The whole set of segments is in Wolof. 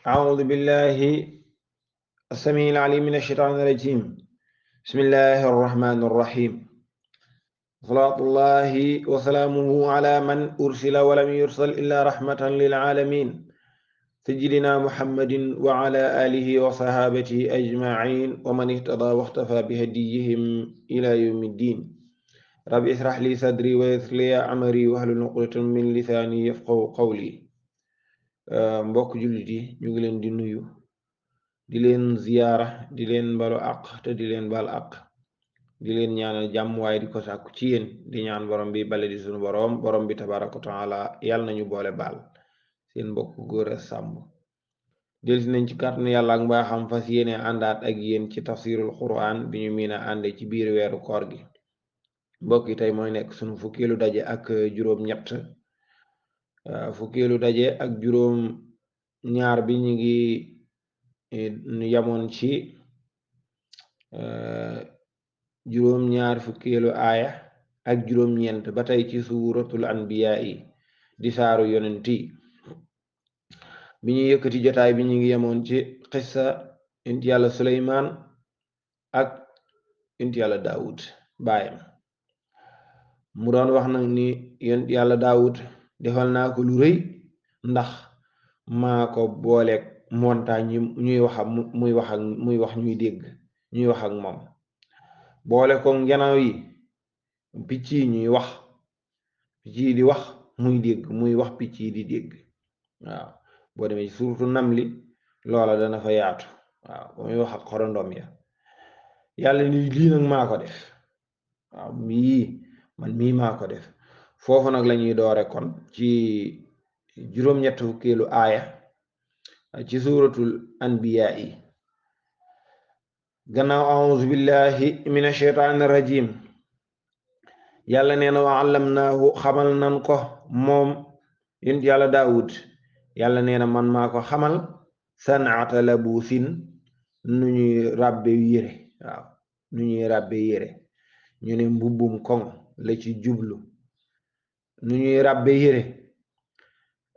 أعوذ بالله السميع العليم من الشيطان الرجيم. بسم الله الرحمن الرحيم. صلاة الله وسلامه على من أرسل ولم يرسل إلا رحمة للعالمين سيدنا محمد وعلى آله وصحابته أجمعين ومن اهتدى واختفى بهديهم إلى يوم الدين. رب اشرح لي صدري ويسر لي أمري واحلل عقدة من لساني يفقهوا قولي. mbokk jullit yi ñu ngi leen di nuyu di leen ziyaara di leen balu àq te di leen bal àq di leen ñaanal jàmm waaye di ko sàkku ci yéen di ñaan borom bi bale di sunu borom bi tabaraka wa taala yàlla nañu boole baal. seen mbokk góor a sàmb delsi nañ ci kàttanu yàlla ak mbaaxam fas yéene àndaat ak yéen ci tafsirul quran bi ñu miin a ànde ci biir weeru koor gi. mbokk yi tey mooy nekk sunu fukkeelu daje ak juróom ñett fukkeelu daje ak juróom ñaar bi ñu ngi yamoon ci juróom ñaar fukkeelu aaya ak juróom ñeent ba tey ci suuratul anbiyaa yi di saaru yonent yi. bi ñu yëkkati jotaay bi ñu ngi yamoon ci xissa yonent yàlla Suleymaan ak yonent yàlla Daawud baayam. mu doon wax nag ni yonent yàlla Daawud defal naa ko lu rëy ndax maa ko booleeg montagne yi ñuy wax ñuy dégg ñuy wax ak moom, boole ko ngelaw yi picc yi ñuy wax, picc yi di wax muy dégg, muy wax picc yi di dégg. waaw boo demee ci suuratu Namli loola dana fa yaatu. waaw ba muy wax ak xorondom ya yàlla ni lii nag maa ko def. waaw man mii maa ko def. foofu nag la ñuy doore kon ci juróom-ñett fukkeelu aaya ci suuratul anbiyaa yi. gannaaw auzu billahi min asheytaani rajim, yàlla nee na wa allamnaahu xamal nan ko moom yonent yàlla Daawud. yàlla nee na man maa ko xamal sanaata labuusin nu ñuy ràbbe yére. waaw nu ñuy ràbbe yére, ñu ne mbubbum koŋ la ci jublu. nu ñuy ràbbe yére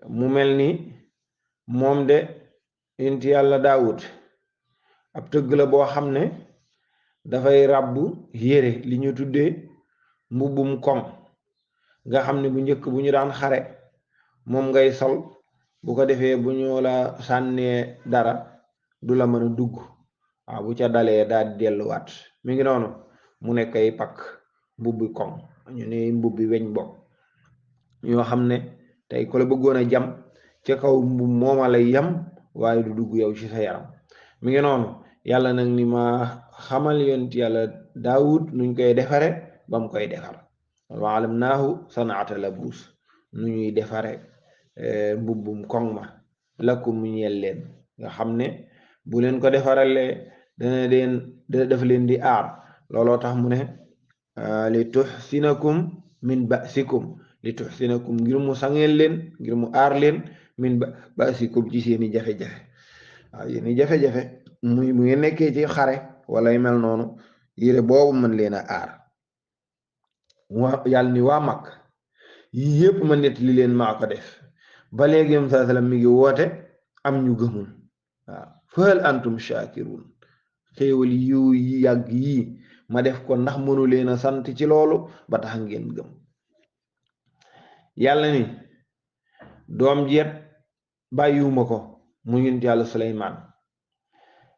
mu mel ni moom de yonent yàlla Daawud ab tëgg la boo xam ne dafay ràbb yére, li ñu tuddee mbubbum koŋ, nga xam ne bu njëkk bu ñu daan xare moom ngay sol, bu ko defee bu ñu la sànnee dara du la mën a dugg. waaw bu ca dalee daal di delluwaat. mi ngi noonu mu nekk ay pakk mbubbi koŋ, ñu ne mbubbi weñ bokk ñoo xam ne tey ko la bëggoon a jam ca kaw mbub mooma lay yam waaye du dugg yow ci sa yaram. mi ngi noonu yàlla nag ni ma xamal yonent yàlla Daawud nuñ koy defare ba mu koy defar. wa alamnaahu sanaata labuus, nu ñuy defare mbubbum koŋ ma lakum ñeel leen, nga xam ne bu leen ko defaralee dafa leen di aar. looloo tax mu ne li tuxsinakum min basikum, li tuxsinakum ngir mu sangeel leen, ngir mu aar leen min basikum ci seeni jafe-jafe. waaw yéeni jafe-jafe mu ngeen nekkee ci xare wala yu mel noonu, yére boobu mën leen a aar. yàlla ni waa mag yii yépp ma nett li leen maa ko def. ba léegi am saa salaam mi ngi woote am ñu gëmul. waaw fahal antum shakirun, xéewal yu yàgg yii ma def ko ndax mënu leen a sant ci loolu ba tax ngeen gëm. yàlla ni doom jeet bàyyiwuma ko mu yonent yàlla Suleymaan.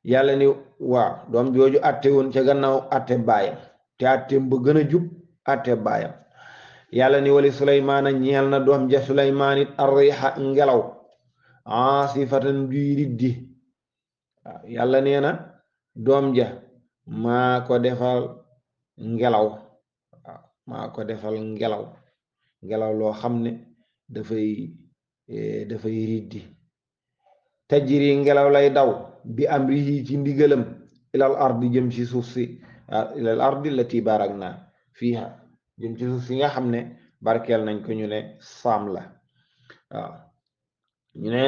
yàlla ni waaw doom jooju atte woon ca gannaaw atte baayam, te atteem ba gën a jub atte baayam. yàlla ni wali Suleymaana ñeel na doom ja Suleymaan it arriixa ngelaw aasifatan juy riddi. waaw yàlla nee na doom ja maa ko defal ngelaw. waaw maa ko defal ngelaw loo xam ne dafay riddi. tajri ngelaw lay daw bi amrihi ci ndigalam ilal ardi jëm ci suuf si, ilal ardi lati barakna fiha, jëm ci suuf si nga xam ne barkeel nañ ko. ñu ne saam la. waaw ñu ne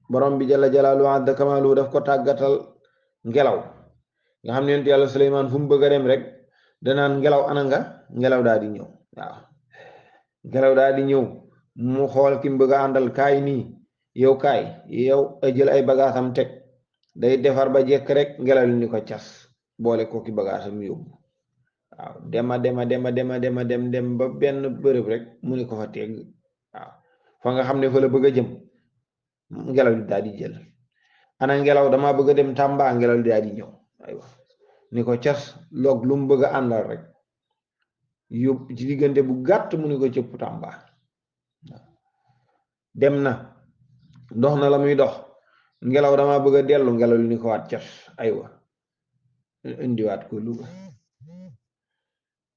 borom bi jalla jalaalu adda kamaalu daf ko tàggatal ngelaw, nga xam ne yonent yàlla Suleymaan fu mu bëgg a dem rek danaan ngelaw ana nga, ngelaw daal di ñëw. waaw ngelaw daal di ñëw mu xool ki mu bëgg a àndal kaay nii yow kaay yow jël ay bagaasam teg day defar ba jekk rek ngelaw li ni ko cas boole ko ki bagaasam yóbbu waaw dema dem ba benn bërëb rek mu ni ko fa tegg waaw fa nga xam ne fa la bëgg a jëm ngelaw li daal di jël ana ngelaw dama bëgg a dem Tamba ngelaw li daal di ñëw aywa ni ko cas loog lu mu bëgg a àndal rek yóbbu ci diggante bu gàtt mu ni ko cëpp Tamba dem na dox na la muy dox ngelaw dama bëgg a dellu ngelaw li ni ko waat cas aywa indiwaat ko Louga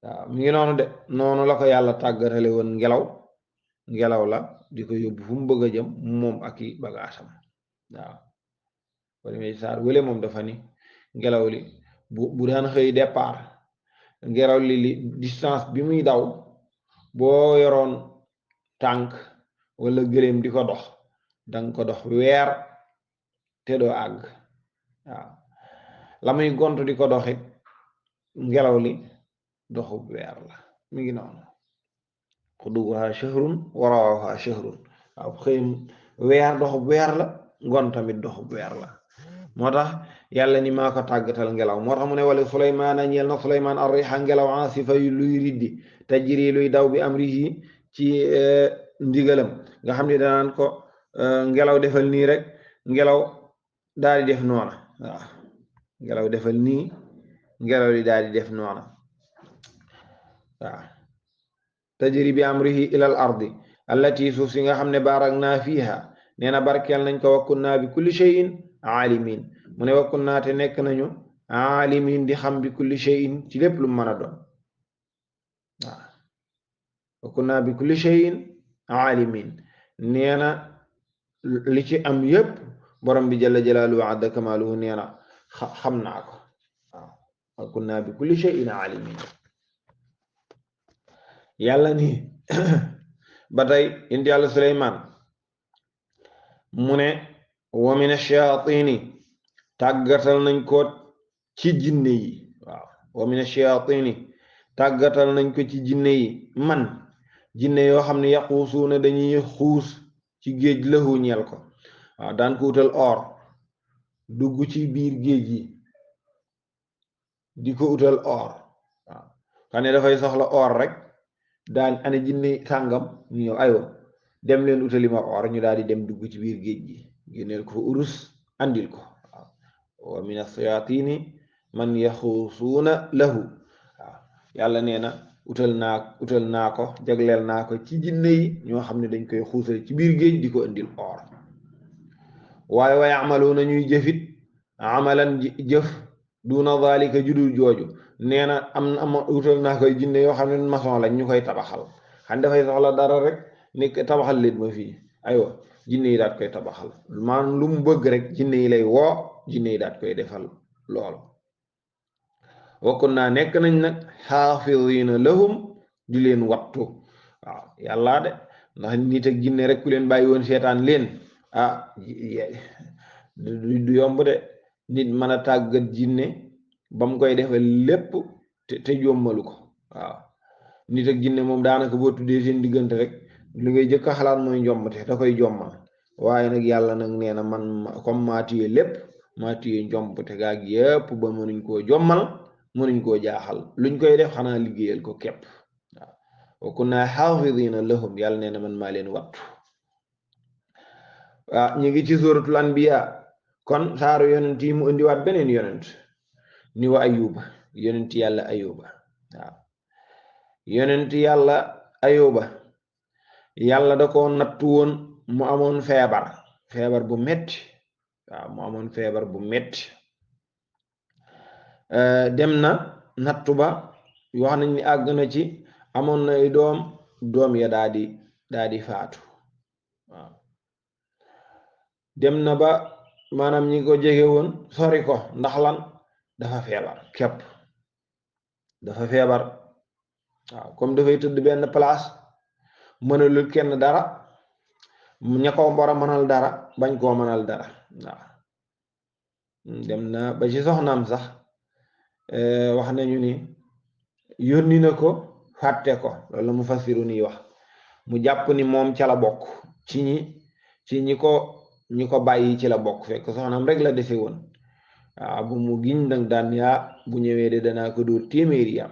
waaw mi ngi noonu de noonu la ko yàlla tàggatale woon ngelaw la di ko yóbbu fu mu bëgg a jëm moom ak i bagaasam waaw wala may saar wële moom dafa ni ngelaw li bu daan xëy départ ngelaw li distance bi muy daw boo yoroon tànk wala gëléem di ko dox danga ko dox weer te doo àgg waaw la muy gont di ko doxit ngelaw li doxub weer la mi ngi noonu xuduwuha shahrun wa rawaaha shahrun waaw xëyam weer doxub weer la ngoon tamit doxub weer la moo tax yàlla ni maa ko tàggatal ngelaw moo tax mu ne wala Suleymaana ñeel na Suleymaan ar-riiha ngelaw aasifa yu luy riddi tajri luy daw bi amrihi ci ndigalam nga xam ne danaan ko ngelaw defal nii rek ngelaw daal di def noona waaw ngelaw defal nii ngelaw li daal di def noona waaw tajri bi amrihi ilal ardi allati suuf si nga xam ne barakna fiha nee na barkeel nañ ko wa kunna bi kulli shay'in aalimin mu ne wa kunna te nekk nañu aalimin di xam bi kulli shay'in ci lépp lu mën a doon waaw wa kunna bi kulli shay'in aalimin nee na li ci am yépp borom bi jalla jalaaluhu wa azza kamaaluhu nee na xam naa ko waaw wa kunna bi kulli shay'in aalimin yàlla ni ba tey indi yàlla Suleymaan mu ne wa min ash-shayaatini tàggatal nañ ko ci jinne yi waaw wa min ash-shayaatini tàggatal nañ ko ci jinne yi man jinne yoo xam ne yaquusuuna dañuy xuus ci géej lahu ñeel ko waaw daan ko utal or dugg ci biir géej yi di ko utal or waaw xam ne dafay soxla or rek daan ane jinne sàngam ñu ñëw aywa dem leen utali ma or ñu daal di dem dugg ci biir géej gi génneel ko fa urus andil ko waaw wa min as-sayatini man yaxuusuuna lahu waaw yàlla nee na utal naa ko jagleel naa ko ci jinne yi ñoo xam ne dañ koy xuusal ci biir géej di ko andil or waaye wa ya'maluuna ñuy jëfit amalan jëf duna zalika judul jooju nee na am utal naa koy jinne yoo xam ne maçon lañ ñu koy tabaxal xam dafay soxla dara rek nekk tabaxal leen ma fii aywa jinne yi daat koy tabaxal maanaam lu mu bëgg rek jinne yi lay woo jinne yi daat koy defal loolu wakkun naa nekk nañ nag xaafiziina lahum di leen wattu waaw yàlla de ndax nit ak jinne rek ku leen bàyyi woon seetaan leen du yomb de nit mën a tàggat jinne ba mu koy defal lépp te jommalu ko waaw nit ak jinne moom daanaka boo tuddee seen diggante rek li ngay jëkk a xalaat mooy njombate da koy jommal waaye nag yàlla nag nee na man comme maa téye lépp maa téye njombate gaag yépp ba mënuñ koo jommal mënuñ koo jaaxal luñ koy def xanaa liggéeyal ko képp waaw wa kunna xaafidiina lahum yàlla nee na man maa leen wattu waaw ñu ngi ci suratul anbiya kon saaru yonent yi mu indiwaat beneen yonent ni wa ayuba yonent yàlla ayuba waaw yonent yàlla ayuba yàlla da ko nattu woon mu amoon feebar bu metti waaw mu amoon feebar bu metti dem na nattu ba wax nañ ni àgg na ci amoon na ay doom ya daa di faatu waaw dem na ba maanaam ñi ko jege woon sori ko ndax lan dafa feebar képp dafa feebar waaw comme dafay tëdd benn place mënalul kenn dara ña ko war a mënal dara bañ koo mënal dara waaw dem na ba ci soxnaam sax wax nañu ni yónni na ko fàtte ko loolu mu fasiru ni wax mu jàpp ni moom ca la bokk ci ñi ko bàyyi ci la bokk fekk soxnaam rek la dese woon waaw bu mu giñ nag daan yaa bu ñëwee de danaa ko dóor téeméeri yar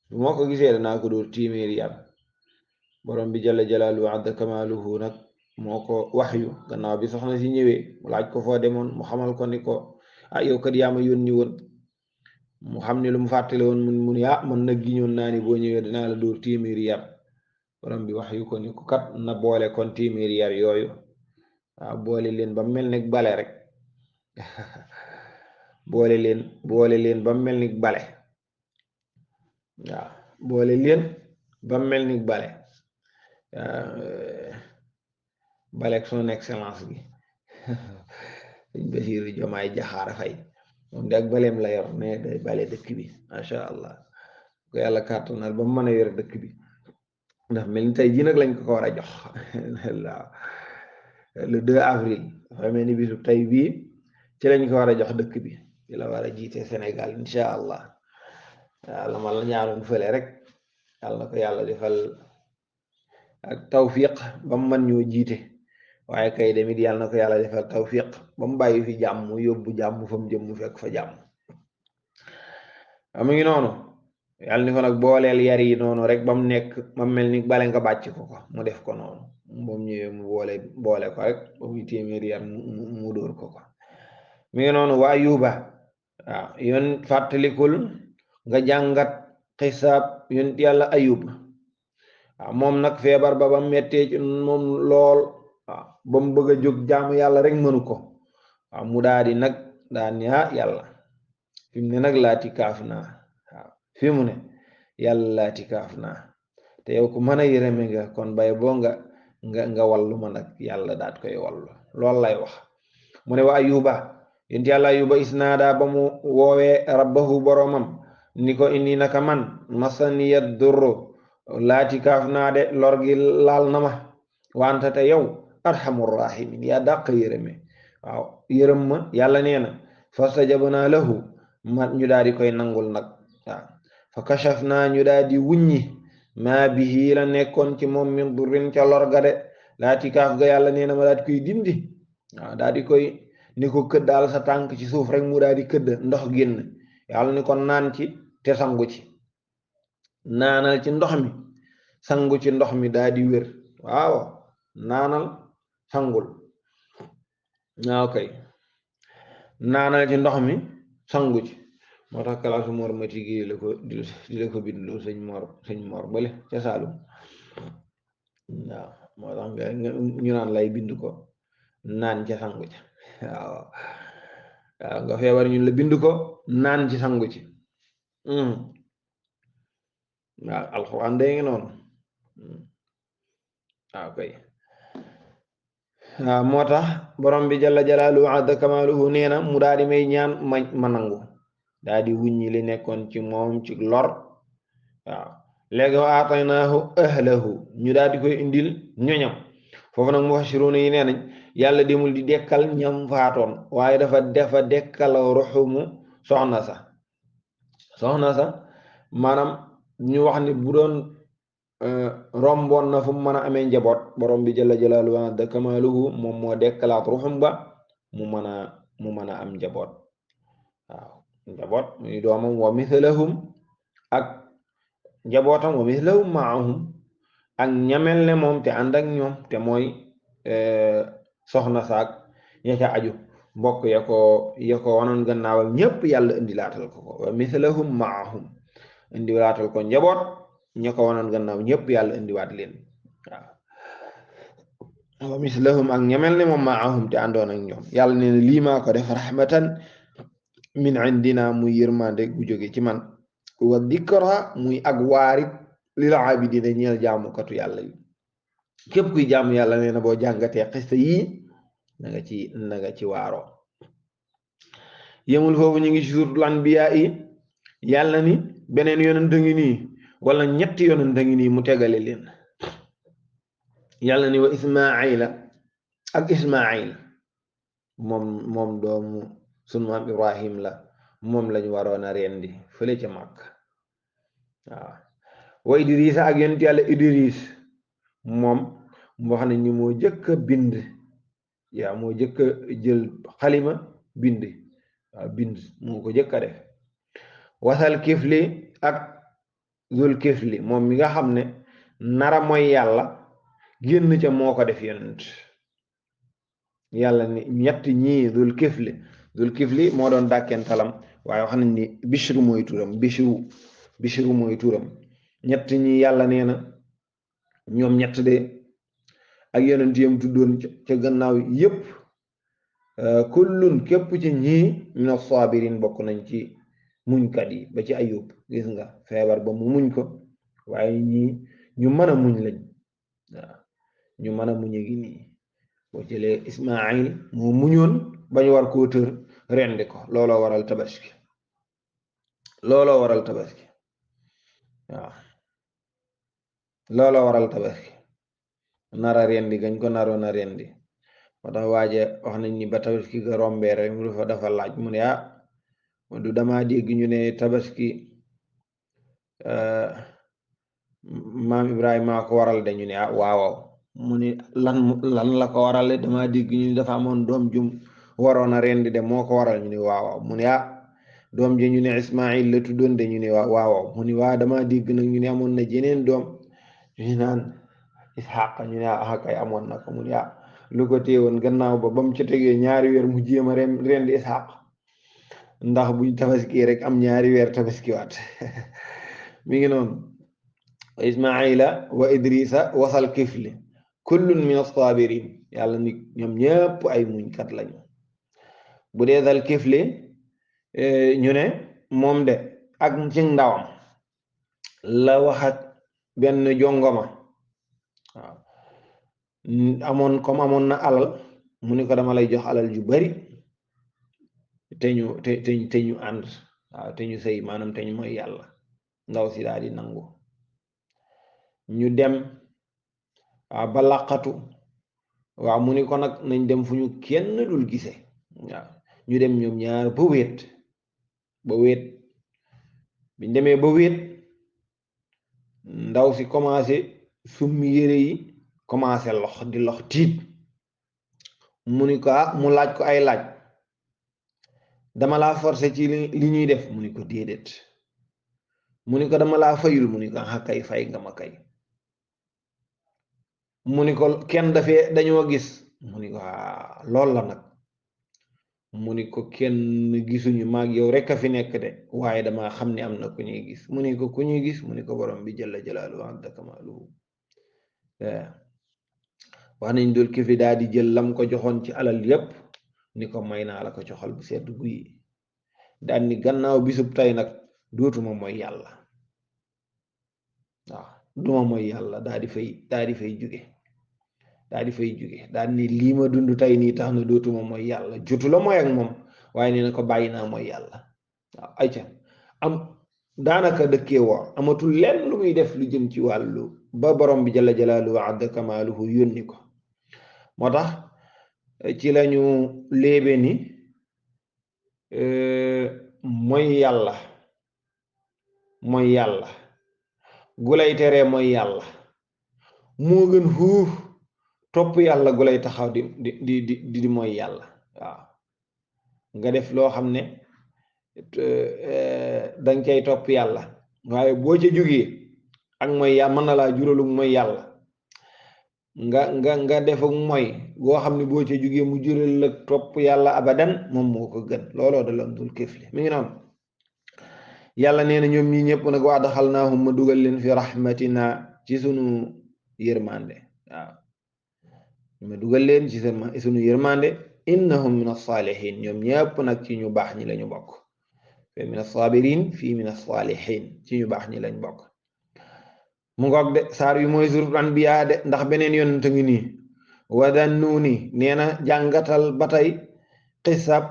bu moo ko gisee danaa ko dóor téeméeri yar borom bi jalla jalaaluhu adda kamaaluhu nag moo ko waxyu gannaaw bi soxna si ñëwee mu laaj ko foo demoon mu xamal ko ni ko yow kat yaa ma yónni woon mu xam ne lu mu fàttale woon mu ne man nag giñoon naa ni boo ñëwee danaa la dóor téeméeri yar borom bi waxyu ko ni ko kat na boole kon téeméeri yar yooyu waaw boole leen ba mel ni bale rek boole leen ba mel ni bale waaw boole leen ba mel ni bale balek son excellence gi sëñ Basiiru Jomaay Jaxaar Fay moom de ak baleem la yor mais day bale dëkk bi masha Allah ko yàlla kàttanal ba mu mën a yor dëkk bi ndax mel ni tey jii nag lañ ko war a jox waaw le 2 avril dafa mel ni bisu tey bii ci lañ ko war a jox dëkk bi ci la war a jiite Sénégal insha Allah yàlla ma la ñaanoon fële rek yàlla na ko yàlla defal ak tawfiq ba mu mën ñoo jiite waaye kay demit yàlla na ko yàlla defal tawfiq ba mu bàyyi fi jàmm yóbbu jàmm fa mu jëm mu fekk fa jàmm mu ngi noonu yàlla ni ko nag booleel yar yi noonu rek ba mu nekk ba mu mel ni bale nga bàcc ko mu def ko noonu moom ñëwee mu boole ko rek ba muy téeméeri yar mu dóor ko mi ngi noonu waa Ayuba waaw yoon fàttalikul nga jàngat xisaab yoon yàlla Ayub waaw moom nag feebar ba ba mettee ci moom lool waaw ba mu bëgg a jóg jaamu yàlla rek mënu ko waaw mu daa di nag daan yàlla fi mu ne nag laati kaaf naa waaw fi mu ne yàlla laati kaaf naa te yow ku mën a yërëme nga kon bay boo nga wallu ma nag yàlla daat koy wallu loolu lay wax mu ne wa Ayuba yonent yàlla Ayuba isnaada ba mu woowee rabbahu boromam ni ko indi naka man masaniyat durru laati kaaf naa de lor gi laal na ma wante te yow arhamur rahimin yaa dàq yërëme waaw yërëm ma yàlla nee na fastajabnaa lahu ñu daal di koy nangul nag waaw fa kashafnaa ñu daal di wuññi maa bihi la nekkoon ci moom min durrin ca lor ga de laati kaaf ga yàlla nee na ma daal di koy dindi waaw daal di koy ni ko këddaal sa tànk ci suuf rek mu daal di këdd ndox génn yàlla ni ko naan ci te sangu ci naanal ci ndox mi sangu ci ndox mi daal di wér waaw naanal sangul waaw kay naanal ci ndox mi sangu ci moo tax kalaasu Mor Mati gi di la ko bindloo sëñ Mor bale ca Saalum waaw moo tax ñu naan lay bind ko naan ca sangu ci waaw nga feebar ñun la bind ko naan ci sangu ci waaw alxuraan day ngi noonu waaw kay waaw moo tax borom bi jalla jalaaluhu adda kamaaluhu nee na mu daal di may ñaan ma nangu daal di wuññi li nekkoon ci moom ci lor waaw léegi wa aataynaahu ahlahu ñu daal di koy indil ñoñam foofu nag mufassiruuna yi nee nañ yàlla demul di dekkal ñam faatoon waaye dafa dekkal ruxumu soxna sa maanaam ñu wax ni bu doon romboon na fu mu mën a amee njaboot borom bi jalla jalaaluhu adda kamaaluhu moom moo dekkalaat ruxum ba mu mën a am njaboot waaw njaboot muy doomam wa mithlahum ak njabootam wa mithlahum maahum ak ñamel ne moom te ànd ak ñoom te mooy soxna saak ya ca aju mbokk ya ko wanoon gannaaw ak ñépp yàlla indilaatal ko wa mithlahum maahum indilaatal ko njaboot ña ko wanoon gannaaw ñépp yàlla indiwaat leen waaw wa mislahum ak ñamel ne moom maahum te àndoon ak ñoom yàlla ne lii maa ko def rahmatan min indina muy yërmande gu jóge ci man wa dikra muy ak waarit lil abidina ñeel jaamukatu yàlla yi képp kuy jaamu yàlla nee na boo jàngatee xista yii na nga ci waaroo yemul foofu ñu ngi ci suuratul anbiyaa yi yàlla ni beneen yonent ngi nii wala ñetti yonent ngi nii mu tegale leen yàlla ni wa ismaila ak ismail moom doomu sunu maam Ibrahim la moom lañu waroon a rendi fële ca Màkk waaw wa Idrisa ak yonent yàlla Idris moom mu wax ne ñu moo jëkk a bind yaa moo jëkk a jël xalima bind waaw bind moo ko jëkk a def wasal kifli ak zul kifli moom mi nga xam ne nara mooy yàlla génn ca moo ko def yonent yàlla ni ñett ñii zul kifli moo doon dàkkentalam waaye wax nañ ni bishru mooy turam bishru mooy turam ñett ñi yàlla nee na ñoom ñett de ak yonent yam tuddoon ca gannaaw yépp kullun képp ci ñii mina sabirin bokk nañ ci muñkat yi ba ci ayub gis nga feebar ba mu muñ ko waaye ñii ñu mën a muñ lañ waaw ñu mën a muñ a gi nii boo jëlee Ismaayil moo muñoon bañ war koo tër rendi ko looloo waral tabaski waaw looloo waral tabaski nara rendi gañ ko naroon a rendi moo tax waaje wax nañ ni ba tabaski ga rombee rek mu dafa laaj mu ne du dama dégg ñu ne tabaski maam Ibrahima ko waral de ñu ne waaw mu ni lan la ko waral de dama dégg ñu ne dafa amoon doom jum waroon a rendi de moo ko waral ñu ne waaw mu ne doom ji ñu ne Ismaayil la tuddoon de ñu ne waaw mu ni dama dégg nag ñu ne amoon na jeneen doom ñu naan Isxaq ñu ne kay amoon na ko mu ni lu ko téewoon gannaaw ba mu ci tegee ñaari weer mu jéem a rendi Isxaq ndax buñ tabaski rek am ñaari weer tabaski waat mi ngi noonu Ismaayila wa Idrisa wasal kifli kullun min as-sabirin yàlla ni ñoom ñëpp ay muñkat lañu bu dee dal kifli ñu ne moom de ak ci ndawam la waxat benn jongoma waaw amoon na alal mu ni ko dama lay jox alal ju bari te ñu ànd waaw te ñu sëy maanaam te ñu mooy yàlla ndaw si daal di nangu ñu dem waaw ba làqatu waaw mu ni ko nag nañ dem fu ñu kenn dul gise waaw ñu dem ñoom ñaar ba wéet biñ demee ba wéet ndaw si commencé summi yére yi commencé di lox tiit mu ni ko mu laaj ko ay laaj dama laa forcé ci li ñuy def mu ni ko déedéet mu ni ko dama laa fayul mu ni ko kay fay nga ma kay mu ni ko kenn dañoo gis mu ni ko lool la nag mu ni ko kenn gisuñu maag yow rek a fi nekk de waaye dama xam ne am na ku ñuy gis mu ni ko ku ñuy gis mu ni ko borom bi jalla jalaaluhu azza kamaaluhu wax nañ dul ki fi daal di jël lam ko joxoon ci alal yépp ni ko may naa la ko joxal bu sedd guy daal ni gannaaw bisub tey nag dootuma mooy yàlla waaw duma mooy yàlla daal di fay jóge daal ni lii ma dund tey nii tax na dootuma mooy yàlla jotu la mooy ak moom waaye nee na ko bàyyi naa mooy yàlla waaw ayca daanaka dëkkee woor amatul lenn lu muy def lu jëm ci wàllu ba borom bi jalla jalaaluhu adda kamaaluhu yónni ko moo tax ci lañu léebe ni mooy yàlla gu lay teree mooy yàlla moo gën fuuf topp yàlla gu lay taxaw di mooy yàlla waaw nga def loo xam ne danga cay topp yàlla waaye boo ca jógee ak mooy yàlla mën na laa juralu mooy yàlla nga def ak mooy goo xam ne boo ca jógee mu jural la topp yàlla abadan moom moo ko gën looloo da lam dul kifli mi ngi noonu yàlla nee na ñoom ñi ñëpp nag wa adxalnaahum ma dugal leen fi rahmatina ci sunu yërmande waaw ma dugal leen ci sunu yërmande innahum min as-salihin ñoom ñëpp nag ci ñu baax ñi lañu bokk fe min as-sabirin fii min as-salihin ci ñu baax ñi lañ bokk mu ngoog de saar yu mooy suuratul anbiya de ndax beneen yonent ngi nii wa Dannuuni nee na jàngatal ba tey xisab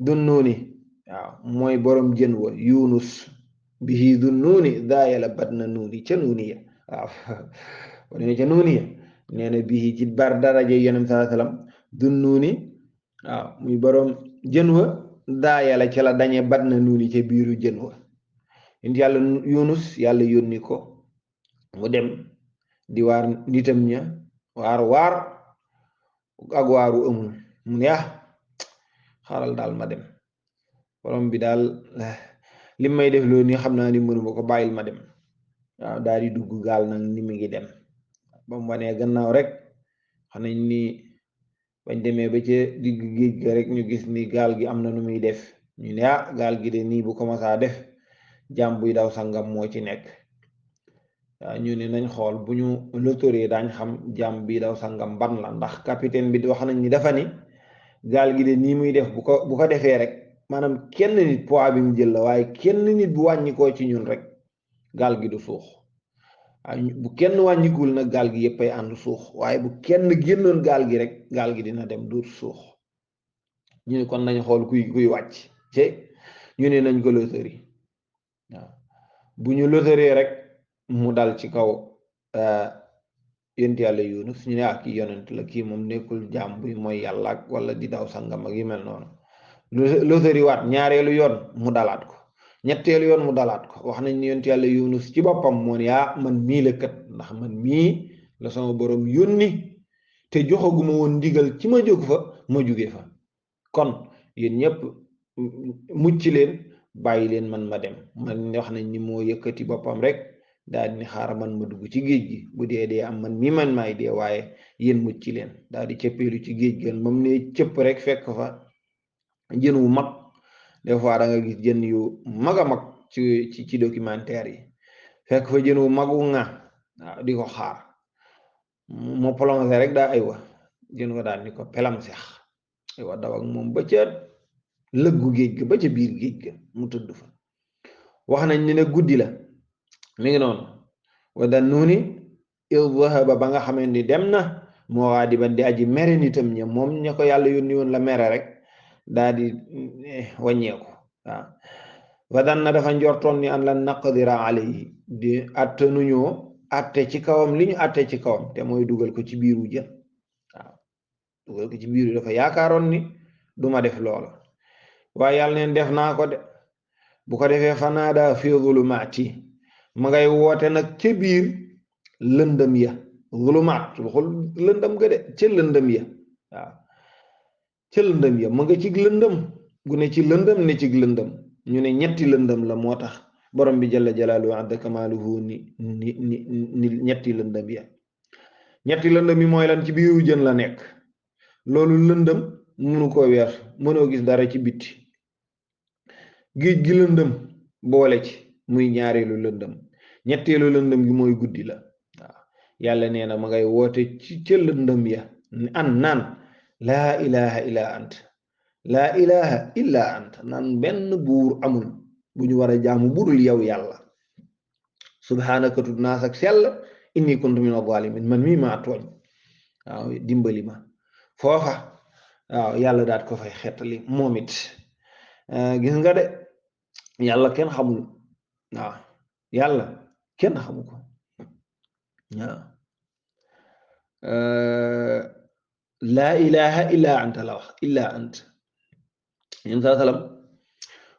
Dunnuuni waaw mooy borom jën wa Yunus bihi Dunnuuni daayala batna nuuni ca nuuni ya waaw wane ca nuuni ya nee na bihi ci bar daraje yonent sallallahu alayhi wasallam Dunnuuni waaw muy borom jën wa daayala ca la dañe batna nuuni ca biiru jën wa int yàlla Yunus yàlla yónni ko mu dem di waar nitam ña waar ak waaru amul mu ne xaaral daal ma dem borom bi daal li may def loolu ni xam naa ni mënuma ko, bàyyil ma dem. waaw daal di dugg gaal nag ni mi ngi dem ba mu wanee gannaaw rek xam nañ ni bañ demee ba ca digg géej ga rek ñu gis ni gaal gi am na nu muy def, ñu ne gaal gi de nii bu commencé def jaam buy daw sangam moo ci nekk. waaw ñu ne nañ xool bu ñu lotoree daañ xam jaam bi daw sangam ban la, ndax capitaine bi wax nañ ni dafa ni gaal gi de nii muy def bu ko defee rek maanaam kenn nit poids bi mu jël la, waaye kenn nit bu wàññikoo ci ñun rek gaal gi du suux. bu kenn wàññikul nag gaal gi yëpp ay ànd suux, waaye bu kenn génnoon gaal gi rek gaal gi dina dem duut suux. ñu ne kon nañ xool kuy wàcc ci ñu ne nañ ko loterie. waaw bu ñu loteree rek mu dal ci kaw yonent yàlla Yunus, ñu ne kii yonent la, kii moom nekkul jaam buy mooy yàlla ak wala di daw sangam ak yu mel noonu. loterie waat ñaareelu yoon mu dalaat ko, ñetteelu yoon mu dalaat ko. wax nañ ni yonent yàlla Yunus ci boppam moo ne man mii la kat, ndax man mii la sama borom yónni te joxaguma woon ndigal ci ma jóg fa ma jóge fa, kon yéen ñëpp mucc leen, bàyyi leen man ma dem. man wax nañ ni moo yëkkati boppam rek daal di ni xaaral man ma dugg ci géej gi, bu dee am man mii man maay dee, waaye yéen mucc leen. daal di cëppeelu ci géej gi moom ne cëpp rek fekk fa jën wu mag. des fois da nga gis jën yu mag a mag ci documentaire yi, fekk fa jën wu magu nga waaw di ko xaar mu plongé rek daa aywa jën wa daal ni ko pelam seex aywa daw ak moom ba ca lëggu géej ga, ba ca biir géej ga mu tëdd fa. wax nañ ni ne guddi la, mi ngi noonu. wa dannuuni iz dhahaba ba nga xamee ni dem na mughadiban di aji mere nitam ña, moom ña ko yàlla yónni woon la mere rek daal di wàññeeku. waaw wadanna dafa njortoon ni an lan naqdira alayhi di attanuñoo atte ci kawam li ñu atte ci kawam, te mooy dugal ko ci biiru jën. waaw dugal ko ci biiru, dafa yaakaaroon ni duma def loola, waaye yàlla neen def naa ko de. bu ko defee fanaada fi zulumaati, ma ngay woote nag ca biir lëndëm ya. zulumaat waxul lëndëm ga de, ca lëndëm ya. waaw ca lëndëm ya, ma nga ci lëndëm gu ne ci lëndëm ne ci lëndëm. ñu ne ñetti lëndëm la, moo tax borom bi jalla jalaaluhu adda kamaaluhu ni ñetti lëndëm ya. ñetti lëndëm yi mooy lan? ci biiru jën la nekk, loolu lëndëm mënu ko weer, mënoo gis dara ci bitti. géej gi lëndëm boole ci muy ñaareelu lëndëm. ñetteelu lëndëm gi mooy guddi la. waaw yàlla nee na ma ngay woote ci ca lëndëm ya naan laa ilaha illa ant, laa ilaha illa ant, naan benn buur amul bu ñu war a jaamu budul yow yàlla. subhanaka tudd naa sak sell, inni kuntu min az-zalimin, man mii maa tooñ. waaw dimbali ma foofa. waaw yàlla daat ko fay xettali moom it. gis nga de yàlla kenn xamul. waaw yàlla kenn xamu ko. waaw laa ilaha illa anta la wax, illa ant. yéen saa salam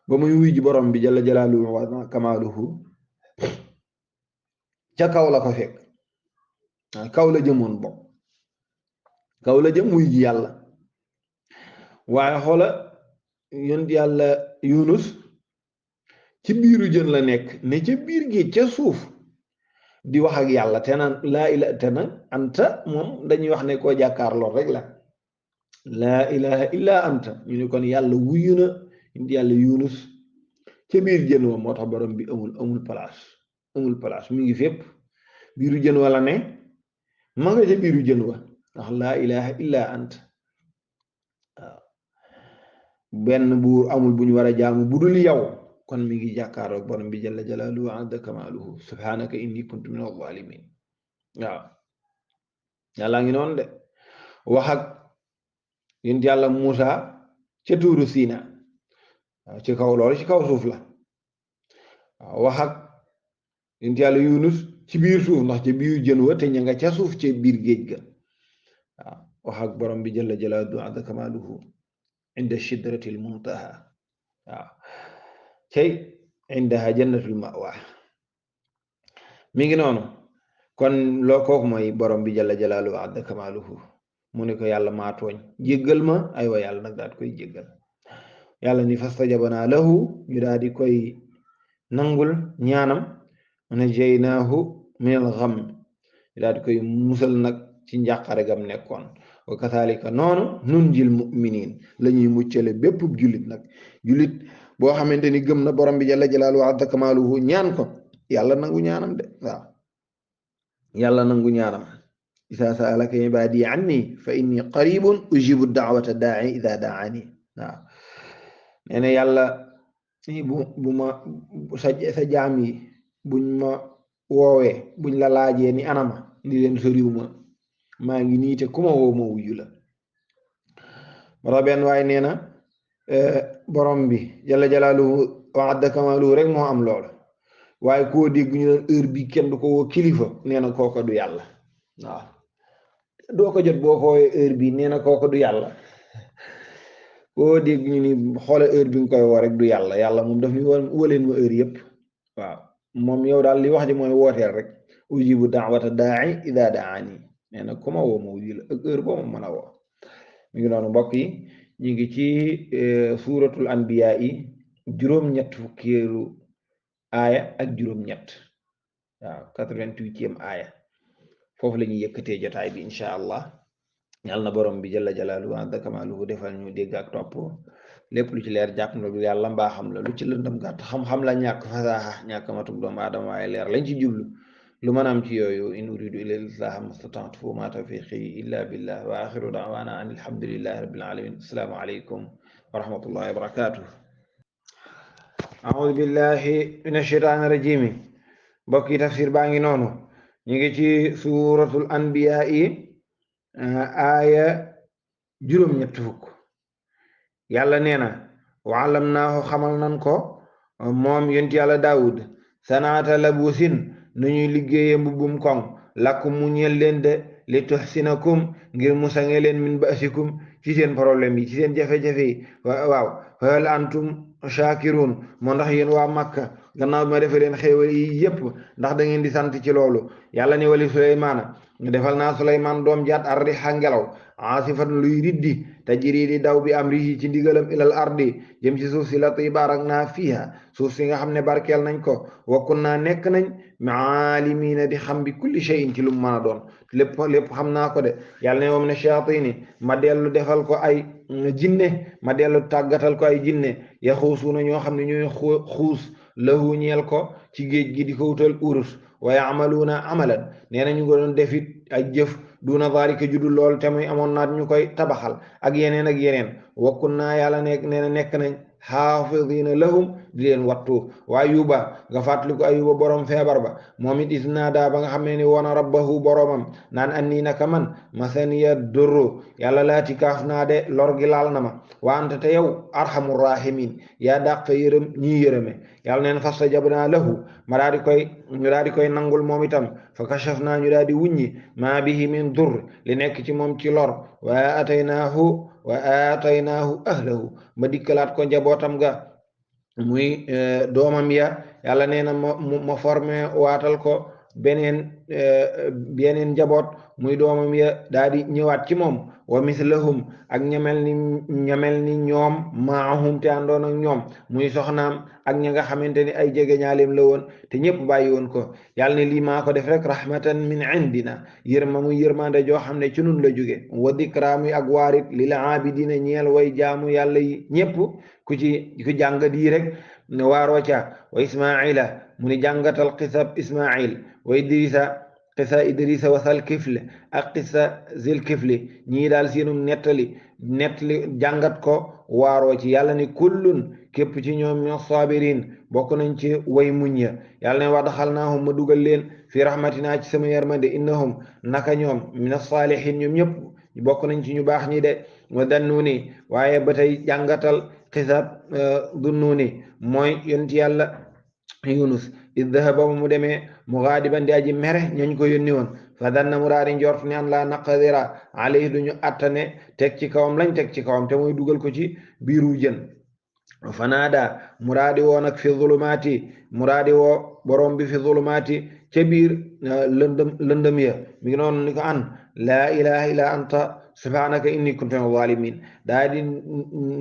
ba muy wuy ji borom bi jalla jalaaluhu wa kamaaluhu ca kaw la ko fekk. kaw la jëmoon bokk, kaw la jëm wuy ji yàlla. waaye xoola yonent yàlla Yunus ci biiru jën la nekk, ne ca biir géej ca suuf di wax ak yàlla, te naan laa ilaha, te naan anta moom dañuy wax ne koo jàkkaarloo rek la. laa ilaha illa anta, ñu ne kon yàlla wuyu na yàlla Yunus ca biir jën wa. moo tax borom bi amul place, mi ngi fépp. biiru jën wa la ne, ma nga ca biiru jën wa, ndax laa ilaha illa anta. waaw benn buur amul bu ñu war a jaamu budul yow, kon mi ngi jàkkaaroog borom bi jalla jalaaluhu adda kamaaluhu subhanaka inni kuntu min az-zalimin. waaw yàlla ngi noonu de wax ak yonent yàlla Muusa ca tuuru Siina. waaw ci kaw loolu ci kaw suuf la. waaw wax ak yonent yàlla Yunus ci biir suuf, ndax ca biir jën wa te ña nga ca suuf ca biir géej ga. waaw wax ak borom bi jalla jalaaluhu adda kamaaluhu inda shidratil muntaha. waaw cey indaha jannatul mawa. mi ngi noonu. kon loo kooku mooy borom bi jalla jalaaluhu adda kamaaluhu mu ne ko yàlla maa tooñ jéggal ma aywa yàlla nag daal di koy jéggal yàlla ni fastajabnaa lahu ñu daal di koy nangul ñaanam najaynaahu min al-gham ñu daal di koy musal nag ci njàqare gam nekkoon wa kathalika noonu nunjil mu'minin la ñuy muccale bépp jullit nag jullit boo xamante ni gëm na borom bi jalla jalaaluhu wa azza kamaaluhu ñaan ko yàlla nangu ñaanam de waaw yàlla nangu ñaanam isa saalaka ibaadi anni fa inni qaribun ujibu da'wata daa'i ida da'ani waaw nee na yàlla bu ma sa jaam yi buñ ma woowee buñ la laajee ni anama ni leen soriw ma maa ngi nii te ku ma woo ma wuyu la mara benn waaye nee na borom bi jalla jalaaluhu wa azza kamaaluhu rek moo am loolu waaye koo dégg ñu doon heure bi kenn du ko woo kilifa nee na kooka du yàlla waaw doo ko jot boo xoolee heure bi nee na kooka du yàlla koo dégg ñu ni xoole heure bi nga koy woo rek du yàlla yàlla moom daf ñu waleen ma heure yëpp waaw moom yow daal li wax ji mooy wooteel rek ujibu da'wata daa'i ida da'ani nee na ku ma woo ma wuyu la ak heure boo ma mën a woo mi ngi noonu mbokk yi ñu ngi ci suuratul anbiya yi juróom-ñett fukkeelu aaya ak juróom-ñett waaw 88e aaya foofu la ñuy yëkkatee jotaay bi incha allah yàlla na borom bi jalla jalaaluhu wa azza kamaaluhu defal ñu dégg ak topp lépp lu ci leer jàpp na lu yàlla mbaaxam la lu ci lëndëm gàtt xam-xam la ñàkk fasaaxa ñàkk matuk doomu aadama waaye leer lañ ci jublu lu mën a am ci yooyu in uridu illa al-islaaha mastata'tu wa ma tawfiqi illa billah wa axiru da'wana an alhamdulillahi rabbil alamin assalaamu alaykum wa rahmatullahi wa barakatuh a'uudu billahi minash shaytaanir rajiim mbokk yi tafsir baa ngi noonu ñu ngi ci suuratul anbiya yi aaya juróom-ñett fukk yàlla nee na wa allamnaahu xamal nan ko moom yonent yàlla daawud sanaata labusin nu ñuy liggéeye mbubbum koŋ lakkum mu ñeel leen de li tuhsinakum ngir mu sange leen min ba'sikum ci seen problème yi ci seen jafe-jafe yi waaw hal antum shakirun moo ndax yéen waa Makka gannaaw bi ma defee leen xéewal yi yépp ndax da ngeen di sant ci loolu yàlla ni wali Suleymaana defal naa Suleymaan doom jaat ar riha ngelaw aasifan luy riddi tajri di daw bi amrihi ci ndigalam ilal ardi jëm ci suuf si lati barakna fiha suuf si nga xam ne barkeel nañ ko wa kunna nekk nañ maalimiina di xam bi kulli shay'in ci lu mu mën a doon lépp xam naa ko de yàlla ne moom ne shayaatini ma dellu defal ko ay jinne ma dellu tàggatal ko ay jinne yaxuusuuna ñoo xam ne ñooy xuus lahu ñeel ko ci géej gi di ko wutal urus wa yaamaluuna amalan nee na ñu ko doon defit ay jëf duna zaalika judul lool te muy amoon naat ñu koy tabaxal ak yeneen wa kunna yàlla nekk nee na nekk nañ xaafidiina lahum di leen wattu wa ayuba nga fàttali ko ayuba borom feebar ba moom it isnaada ba nga xam ne ni woona rabbahu boromam naan annii naka man masaniya durru yàlla laati kaaf naa de lor gi laal na ma wa anta te yow arhamur rahimin yaa dàq yërëm ñii yërëme yàlla neen fastajabnaa lahu ma ñu daal di koy nangul moom itam fa kashafnaa ñu daal di wuññi maa bihi min dur li nekk ci moom ci lor wa ataynaahu ahlahu ma dikkalaat ko njabootam ga muy doomam ya yàlla nee na ma formé waatal ko beneen njaboot muy doomam ya daal di ñëwaat ci moom wa mislahum ak ñamel ni ñoom maahum te àndoon ak ñoom muy soxnaam ak ña nga xamante ni ay jege ñaaleem la woon te ñëpp bàyyi woon ko yàlla ne lii maa ko def rek rahmatan min indina muy yërmande joo xam ne ci nun la jóge wa dikra muy ak waarit lil aabidina ñeel way jaamu yàlla yi ñëpp ku jàngat yi rek waaroo ca wa ismaila mu ni jàngatal xisab ismail wa idrisa qissa idrisa wa sal kifle ak qissa zil kifli ñii daal seenum nettali jàngat ko waaroo ci yàlla ni kullun képp ci ñoom ñoo sabirin bokk nañ ci way muñ ya yàlla ne wa daxalnaahum ma dugal leen fi rahmatina ci sama yarmande innahum naka ñoom min as-salihin ñoom ñëpp bokk nañ ci ñu baax ñi de wa dannuni waaye ba tey jàngatal qissa dunnuni mooy yonent yàlla Yunus id dahaba mu demee mugaadiban di aji mere ñañ ko yónni woon fa danna mu daal di njort ne an laa naqdira alayhi duñu attane teg ci kawam lañ teg ci kawam te muy dugal ko ci biiru jën fanaada mu daal di woo nag fi zulumaati mu daal di woo borom bi fi zulumaati ca biir lëndëm ya mi ngi noonu ni ko an laa ilaha illa anta subhanaka inni kuntu minaz zalimin daa di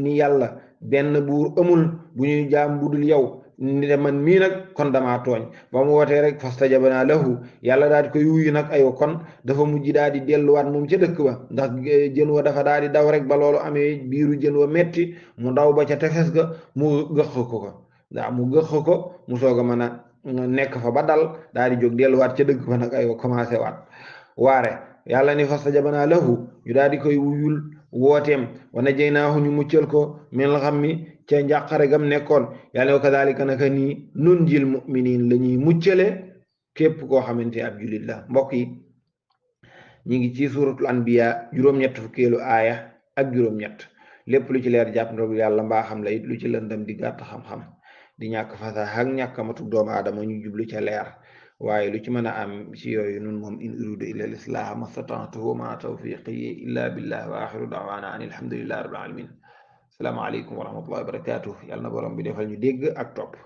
ni yàlla benn buur amul bu ñuy jaam budul yow ni de man mii nag kon damaa tooñ ba mu wootee rek fastajabnaa lahu yàlla daal di koy wuyu nag aywa kon dafa mujj daal di delluwaat moom ca dëkk ba ndax jën wa dafa daal di daw rek ba loolu amee biiru jën wa metti mu daw ba ca tefes ga mu gëq ko waaw mu gëq ko mu soog a mën a nekk fa ba dal daal di jóg delluwaat ca dëkk ba nag aywa commencé waat waare yàlla ni fastajabnaa lahu ñu daal di koy wuyul wooteem wa najaynaahu ñu muccal ko minal ghammi ca njàqare gam nekkoon yàlla ne wa kadhalika naka nii nunjil mu'minin la ñuy muccale képp koo xamante ab julit la mbokk yi ñi ngi ci suratul anbiya juróom-ñett fukkeelu aaya ak juróom-ñett lépp lu ci leer jàpp ndogu yàlla mbaa xam la it lu ci lëndam di gàtt xam-xam di ñàkk fasax ak ñàkkamatu doomu aadama ñu jublu ca leer waaye lu ci mën a am ci yooyu nun moom in uridu illa al-islaha mastata'tu ma tawfiqi illa billah wa axiru da'wana an alhamdulillahi rabbil alamin assalaamu aleykum wa rahmatullahi wa barakatuh yàlla na borom bi defal ñu dégg ak topp